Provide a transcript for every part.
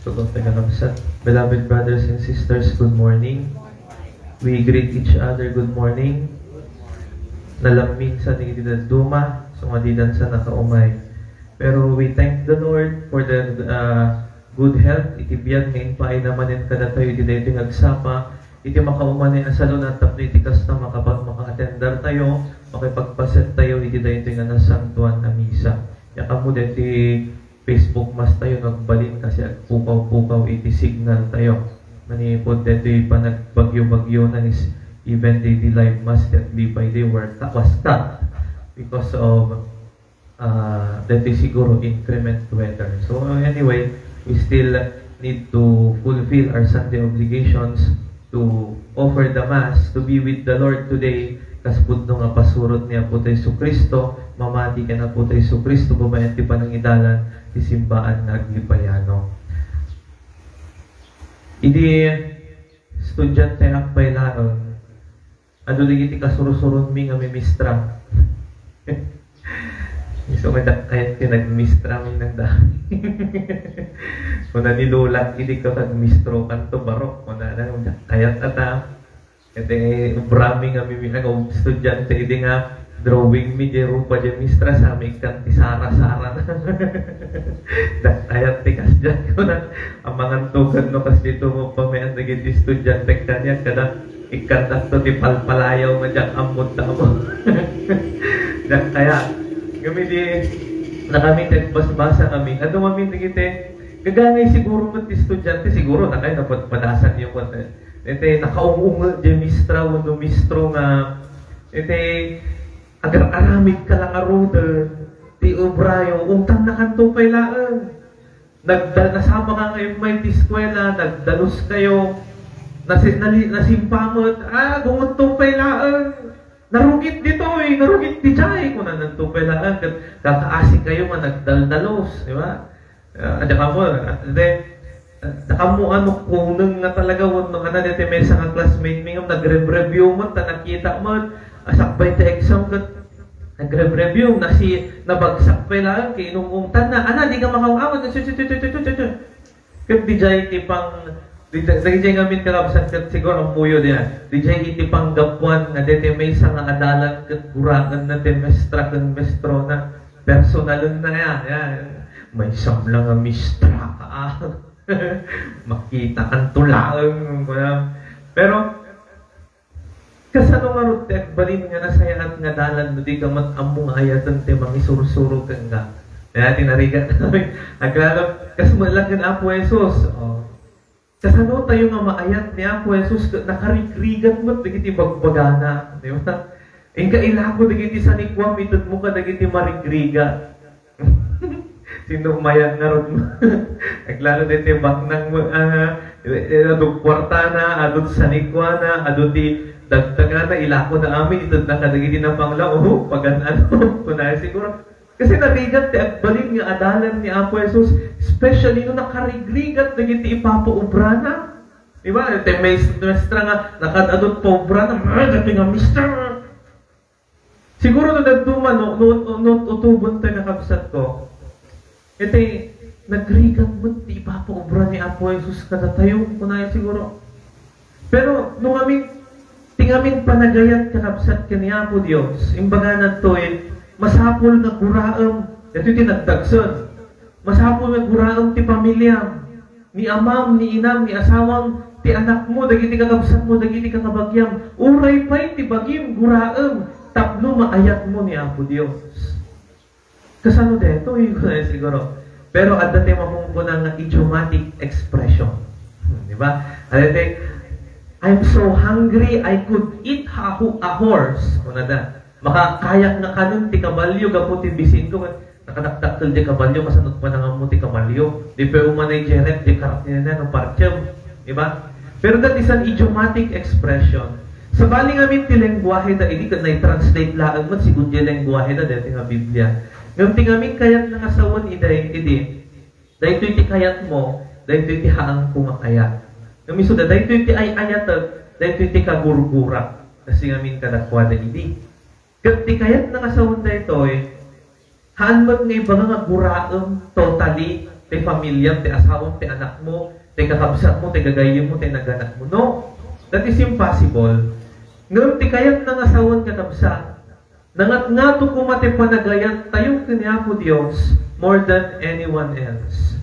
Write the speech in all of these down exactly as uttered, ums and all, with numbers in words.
Tugong taga-, beloved brothers and sisters, good morning. We greet each other, "Good morning." Nalamminsan dagiti dadduma, sumadidansa nakaumay. Pero we thank the Lord for the, uh, good health, iti biag nga impaayna manen kadatayo iti daytoy nga agsapa, iti makaumanay a salunat tapno iti kasta makapag-, maka-attendar tayo, makipagpaset tayo iti daytoy nga nasantuan a misa. Diak ammo daytoy Facebook Mass tayo nga agbalin kasi agpukaw-pukaw iti signal tayo. Manipud daytoy panagbagyo-bagyo na is even the, the live Mass that we by day were cut, was cut because of, uh, that is siguro inclement weather. So anyway, we still need to fulfill our Sunday obligations to offer the Mass, to be with the Lord today, kas pudno nga pasurot ni Apo tayo Jesu-Cristo, mamati ken Apo tayo Jesu-Cristo, babaen ti panangidalan ti simbaan nga Aglipayano. Idi estudianteak pay laeng, adu dagiti kasursuronmi nga mimistra. Isu nga diak kayat ti nagmistra mi nagda. Kuna ni Lolak, "Idi ka nagmistrokan to barok," kunana, "Diak kayat ata." Iti obrami nga mimi-, nga estudiante idi nga drawing mi, di rupa di mistra, sa mi ikkan ti sara-sara na. Diak kayat ti kasdiay, kuna, amangan to ket no kasdi to mo pamian dagiti estudiante kaniak, kada ikkandak to ti palpalayaw nga diak ammod ta amo. Diak kayat. Ngem idi nakami ti agbasbasa kami, adu ngamin dagiti, gagangay siguro met ti estudiante, siguro, nakay napad-, padasan yo met, eh. Iti nakaung-ungol di mistra wenno mistro nga iti agar-aramid ka la ngaruden ti obrayo, ungtannakanto pay laeng. Nagda-, nasapa ka nga immay ti eskuela, nagdalus kayo, nasi-, nali-, nasimpa met, ah, gumutto pay laeng. "Narugit ditoy, narugit didiay," kunananto pay laeng, ket kakaasi kayo nga nagdaldalos, di ba? Ah, adda kamo, ah, de, ah, adda kamo, ano, kuneng nga talaga, wenno, ano, deti maysa nga classmate mi nga nagrebreview met, ta nakita met, ah, sakbay ti exam ket nagrebreview, nasi-, nabagsak pay laeng, kinung-ungtan na, "Ana, di ka makaw-awat." Ket didiay ti pang-, didiay, didiay ngamin kakabsat ket siguro ammoyo diay. Didiay iti panggapuan nga deti maysa nga adalan ket guraenna ti mestra ken mestrona. Personalen na ya, ya. Maysam lang nga mistra ka, ah. Makita kan tulaeng, kuya. Pero, kasano ngarud ti agbalin nga nasayaat nga dalan no di ka met ammo nga ayaten ti mangisursuro kenka? Kaya tinarigat namin. Aglalo, kas met la ken Apo Jesus. Oh. Kasano tayo nga maayat ni Apo Jesus ket nakarigrigat met dagiti bagbagana, di ba? Inka ilako dagiti sanikuam, itedmo kadagiti marigrigat. Sino mayat ngarud? Aglalo deti baknang mo, ah, eh, adu kuartana, adu sanikuana, adu ti dagdagana, ilako na amin, itedna kadagiti napanglaw, oh, pagan-ano, kunay siguro. Kasi narigat ti agbalin nga adalan ni Apo Jesus, especially no nakarigrigat dagiti ipapaubrana. Di ba? Ti mais-, maestra nga, nakad-adut paubrana, "Ah, dati nga mister." Siguro no dadduma, no, no, no, no utubon tayo, nakabsat ko. Iti, nagrigat met ti ipapaubra ni Apo Jesus kadatayo, kunayo siguro. Pero, no ngamin, ti ngamin panagayat kakabsat ken ni Apo Dios, imbagana toy, masapul nga guraem, daytoy ti nagdagsen. Masapul nga guraem ti pamiliam. Ni amam, ni inam, ni asawam, ti anakmo, dagiti kakabsatmo, dagiti kakabagiam, uray pay ti bagim, guraem, tapno maayatmo ni Apo Dios. Kasano daytoy? Siguro. Pero adda ti makunkuna nga idiomatic expression. Hmm, di ba? Adda ti, "I'm so hungry, I could eat a, ho-, a horse." Kuna da. Makakayak nga kanen ti kabalio gapu ti bisin ko. Nakadakdakkel ti kabalio, kasano pananganmo ti kabalio? Di pay umanay jeret ti karat ni nene no parchem, di ba? Pero that is an idiomatic expression. Sabali ngamin ti lengguahe da idi ket nai-translate laeng met sigun di lengguahe da daytoy nga Biblia. Ngem ti ngamin kayatna nga sawen idi, idi, daytoy ti kayatmo, daytoy ti haanko nga kayat. Ngem isuda, daytoy ti ay-ayatek, daytoy ti kagurgurak. Kasi ngamin kadakuada idi. Ket ti kayatna nga sawen daytoy, haan met nga ibaga nga guraem totally, ti familiam, ti asawam, ti anakmo, ti kakabsatmo, ti gagayyemmo, ti naganakmo. No, that is impossible. Ngem ti kayatna nga sawen, kakabsat, nangatngato koma ti panagayattayo ken ni Apo Dios more than anyone else.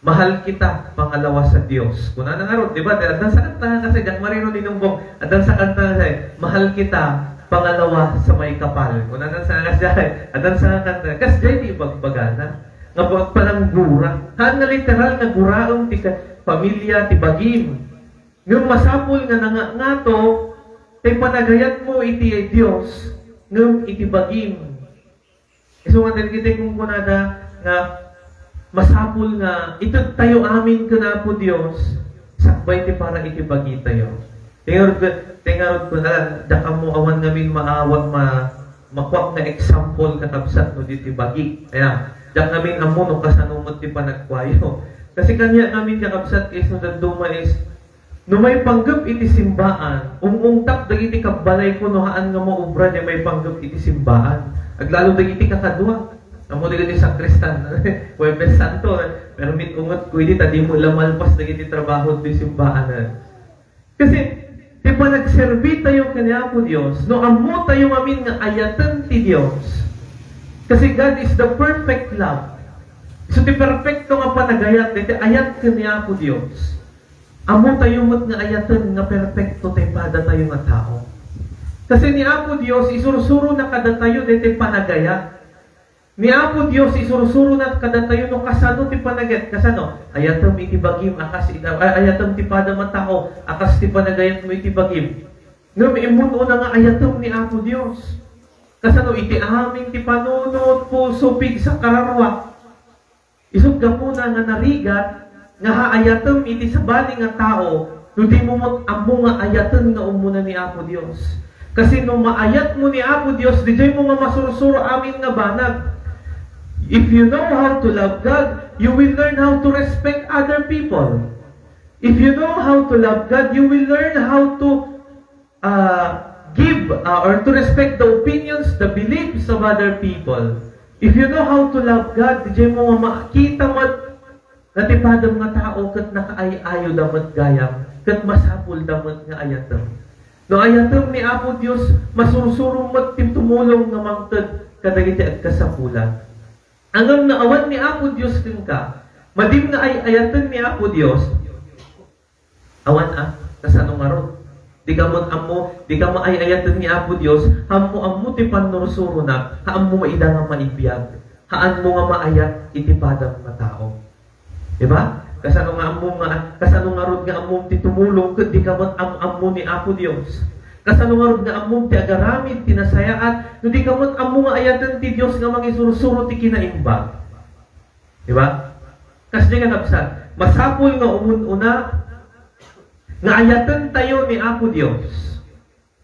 Mahal kita, pangalawa sa Dios. Kunana ngarud, di ba? Ti addan sa kanta nga kasi, diak marino ni Numbong. Addan sa kanta nga kasi, mahal kita, pangalawa sa maikapal. Kunana sa nga kasi, addan sa kanta. Kasdiay ti ibagbagana. Nga pananggura. Haan nga literal nga guraem ti ka-, pamilya, ti bagim. Ngem masapul nga nangatngato ti panagayatmo iti Dios, ngem iti bagim. Isu nga dagiti kunkunada nga masapul nga itedtayo amin ken Apo Dios sakbay ti para iti bagitayo. Ti ngarud, ti ngarud ko na, diak ammo awan ngamin maawat ma-, makuak nga example, kakabsat, no, diti bagi. Kaya, diak ngamin ammo no kasano met ti panagkuayo. Kasi kaniak ngamin, kakabsat, is no dadduma is, no maipanggep iti simbaan, ung-ungtak dagiti kabbalayko no haan nga maubra diay maipanggep iti simbaan. Aglalo dagiti kakadua. Ammo dagiti sakristan, Huwebes Santo, eh. Pero mit unget ko idi ta dimo la malpas dagiti trabaho ti simbaan, eh. Kasi, ti panagserbitayo ken ni Apo Dios, no ammotayo ngamin nga ayaten ti Dios. Kasi God is the perfect love. So, ti perfecto nga panagayat, ti ayat ken ni Apo Dios. Ammotayo met nga ayaten nga perpekto ti padatayo nga tao. Kasi ni Apo Dios, isursurona kadatayo daytoy panagayat. Ni Apo Dios, isursurona kadatayo no kasano ti panagayat. Kasano? Ayatem iti bagim, a kas ita-, ay-, ayatem ti padam a tao, a kas ti panagayatmo iti bagim. Ngem immun-una nga ayatem ni Apo Dios. Kasano? Iti amin ti panunot, puso, pigsa, kararua. Isut' gapuna nga narigat nga haayatem iti sabali nga tao no dimo met ammo nga ayaten nga ummuna ni Apo Dios. Kasi no maayatmo ni Apo Dios, didioymo nga masursuro amin nga banag. If you know how to love God, you will learn how to respect other people. If you know how to love God, you will learn how to uh, give, uh, or to respect the opinions, the beliefs of other people. If you know how to love God, didioymo nga makita met nga ti padam nga tao ket nakaay-ayoda met gayam, ket masapulda met nga ayatem. No ayatem ni Apo Dios, masursuro met ti tumulong nga mangted kadagiti agkasapulan. Ngem no awan ni Apo Dios kenka, madim nga ay-ayaten ni Apo Dios, awan a, kasano ngarud? Dika met ammo, dika maay-ayaten ni Apo Dios, ammo-ammo ti pannursurona, ha ammo ida nga maibiag, haanmo nga maayat iti padam nga tao. Di ba? Kasano nga ammo nga, kasano ngarud nga ammom ti tumulong ket dika met am-ammo ni Apo Dios? Kasano ngarud nga ammom ti agaramid ti nasayaat no dika met ammo nga ayaten ti Dios nga mangisursuro ti kinaimbag? Di ba? Kasdi, kakabsat, masapul nga umun-una nga ayatentayo ni Apo Dios.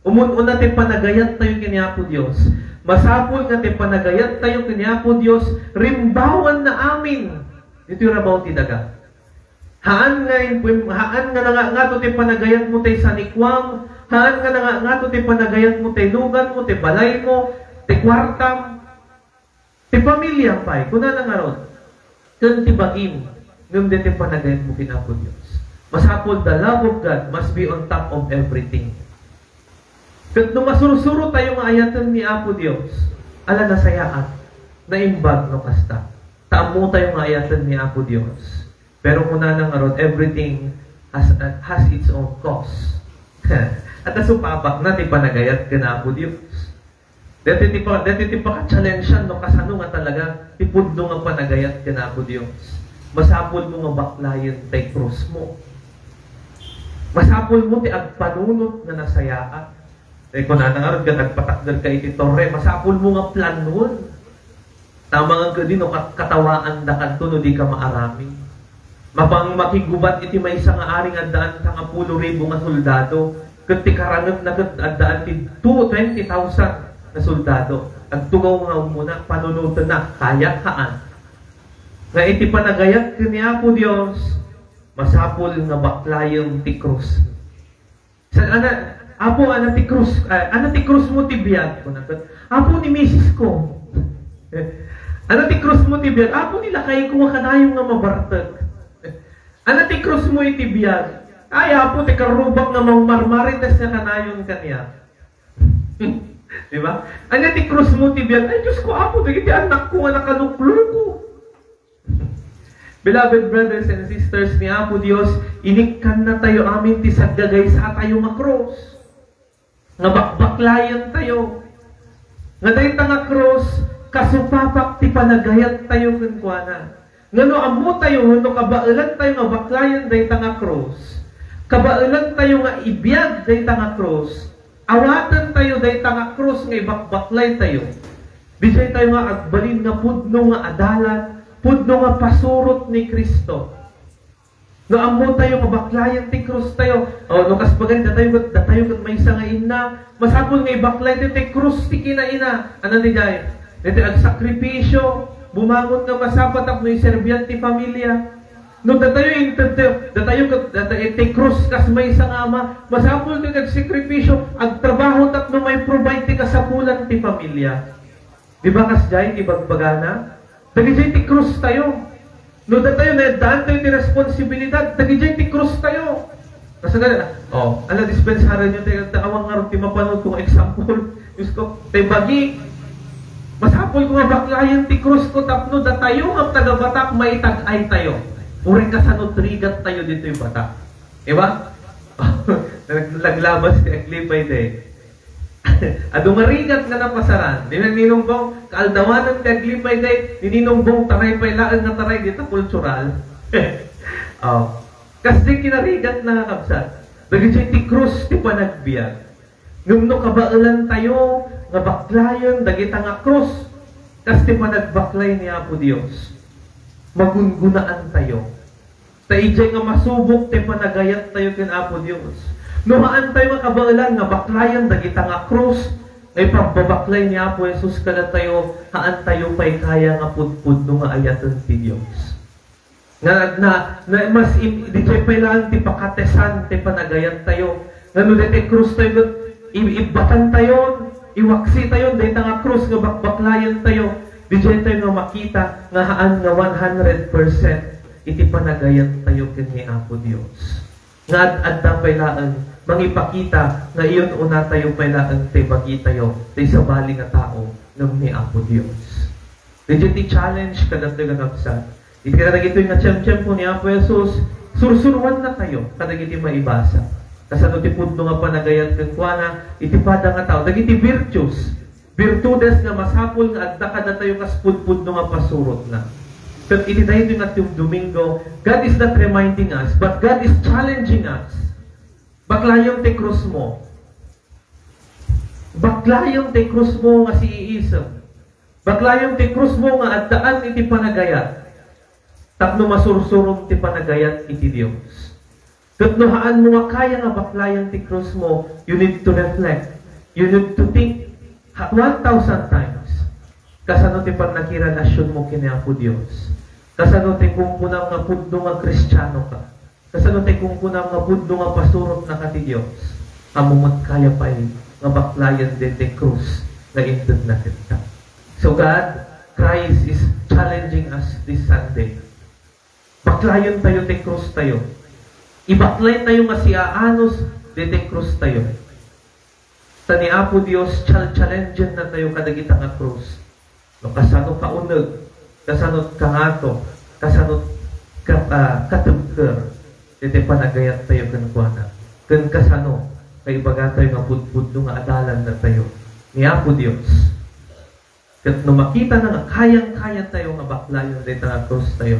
Umun-una ti panagayattayo ken ni Apo Dios. Masapul nga ti panagayattayo ken ni Apo Dios, rimbawanna amin ditoy rabaw ti daga. Haan nga impuim-, haan nga nangangato ti panagayatmo tay sanikuam, haan nga nangangato ti panagayatmo tay luganmo, tay balaymo, tay kuartam. Ti pamiliam pay, kunana ngarud, ken ti bagim, ngem daytoy panagayatmo ken Apo Dios. Masapul, the love of God must be on top of everything. Ket no masursuro tayo nga ayaten ni Apo Dios, ala, nasayaat, naimbag no kasta. Ta ammo tayo nga ayaten ni Apo Dios. Pero kunana ngarud, everything has, has its own cost. At nasupabak na ti panagayat ken Apo Dios. Daytoy ti pa-, daytoy ti paka-challenge-an no kasano nga talaga ti pudno nga panagayat ken Apo Dios. Masapulmo nga baklayen tay krusmo. Masapulmo ti agpanunot nga nasayaat. Eh, kunana ngarud ket agpatakderka iti torre, masapulmo nga planuon. Amangan ketdi no kat-, katawaandakanto no dika maaramid. Mapang makigubat iti maysa nga ari nga addaan sangapulo ribu nga soldado, ket ti karangotna ket addaan ti two, twenty thousand nga soldado. Agtugaw nga umuna, panunotenna, kayat, haan. Nga iti panagayat ken ni Apo Dios, masapul nga baklayen ti krus. Sa, ana, "Apo, ana ti krus, ah, ana ti krusmo ti biag?" Kuna ket, "Apo, ni misis ko." Ano ti krusmo ti biag? Apo, ni lakayko nga kanayon nga mabartek. Ano ti krusmo iti biag? Ay, Apo, ti karrubak nga mangmarmarites nga kanayon kaniak. Di ba? Ania ti krusmo ti biag? Ay, Diyos ko, Apo, dagiti annakko nga nakalukluko. Beloved brothers and sisters, ni Apo Dios, inikkannatayo amin ti saggagaysatayo nga krus. Nga bakbaklayentayo. Nga dayta nga krus, kasupapak ti panagayattayo kenkuana. Nga no ammotayo wenno kabaelantayo nga baklayen dayta nga krus, kabaelantayo nga ibiag dayta nga krus, awatentayo dayta nga krus nga ibakbaklaytayo. Dijaytayo nga agbalin nga pudno nga adalan, pudno nga pasurot ni Cristo. No ammotayo nga baklayen ti krustayo, o no kas bagay, datayo ket, datayo ket maysa nga inna, masapul nga ibaklay ti, ti krus ti kinaina. Ano ti jay? Daytoy agsakripisyo, bumangon nga masapa tapno iserbian ti familia. No datayo inted ti, datayo ket, datayo ti krus kas maysa nga ama, masapul ti agsakripisyo, agtrabaho tapno may provide ti kasapulan ti familia. Di ba kasjay ti bagbagana? Dagidiay ti krustayo. No datayo, naaddaantayo ti responsibilidad, dagidiay ti krustayo. Kasagana, oh, ala, dispensaranyo tayo, ta awan ngarud ti mapanunto nga example. Diyos ko, tay bagi, masapul ko nga baklayen ti krus ko tapno datayo nga taga-Batak, maitag-ay tayo. Uray kasano ti rigat tayo ditoy Batak. Di ba? Nag-, naglabas ti aglipay day. Adu nga rigat nga napasaran. Ni Ninong Bong, kaaldawanan ti aglipay day, ni Ninong Bong, taray pay laeng nga taray, dita kultural. Oh. Kasdi kinarigat na nga kabsat. Dagidiay ti krus ti panagbiag. Ngem no kabaelantayo nga baklayen dagita nga krus, kas ti panagbaklay ni Apo Dios, magungunaantayo. Ta idiay nga masubok ti panagayattayo ken Apo Dios. No haantayo nga kabaelan nga baklayen dagita nga krus nga ipagbabaklay ni Apo Jesus kadatayo, haantayo pay kaya nga pudpudno nga ayaten ti Dios. Nga na, na mas im-, didiay pay laeng ti pakatesan ti panagayattayo. Nga no daytoy krus tayo, i-, ibbatantayon, iwaksitayon dayta nga krus nga bakbaklayentayo. Didiay tayo nga makita nga haan nga one hundred percent iti panagayattayo ken ni Apo Dios. Nga ad-adda pay laeng mangipakita nga iyun-unatayo pay laeng ti bagitayo, ti sabali nga tao, ngem ni Apo Dios. Didiay ti challenge kadagiti kakabsat. Iti kadagitoy nga tiemtiempo ni Apo Jesus, sursuruannatayo kadagiti maibasa. Kasano ti pudno nga panagayat kenkuana iti pada nga tao? Dagiti virtues, virtudes nga masapul nga adda kadatayo kas pudpudno nga pasurotna. Ket iti daytoy nga Domingo, God is not reminding us, but God is challenging us. Baklayen ti krusmo. Baklayen ti krusmo nga siiisem. Baklayen ti krusmo nga addaan iti panagayat. Tapno masursurom ti panagayat iti Dios. Ket no haanmo nga kaya nga baklayen ti krusmo, you need to reflect. You need to think ha-, one thousand times. Kasano ti pannakirelasionmo ken ni Apo Dios? Kasano ti kunkunam nga pudno nga Kristiano ka? Kasano ti kunkunam nga pudno nga pasurotnaka ti Dios? Ammom met kaya pay nga baklayen daytoy krus nga intedna kenka. So God, Christ is challenging us this Sunday. Baklayentayo ti krustayo. Ibaklaytayo nga siaanus daytoy krustayo. Ta ni Apo Dios, chal-, challengennatayo kadagita nga krus. No kasano ka uneg, kasano ka ngato, kasano ka, ah, katebker iti panagayattayo kenkuana, ken kasano kaibagatayo nga pudpudno nga adalannatayo ni Apo Dios. Ket no makitana nga kayang-kayatayo nga baklayen dayta nga krustayo,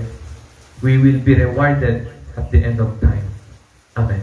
we will be rewarded at the end of time. Amen.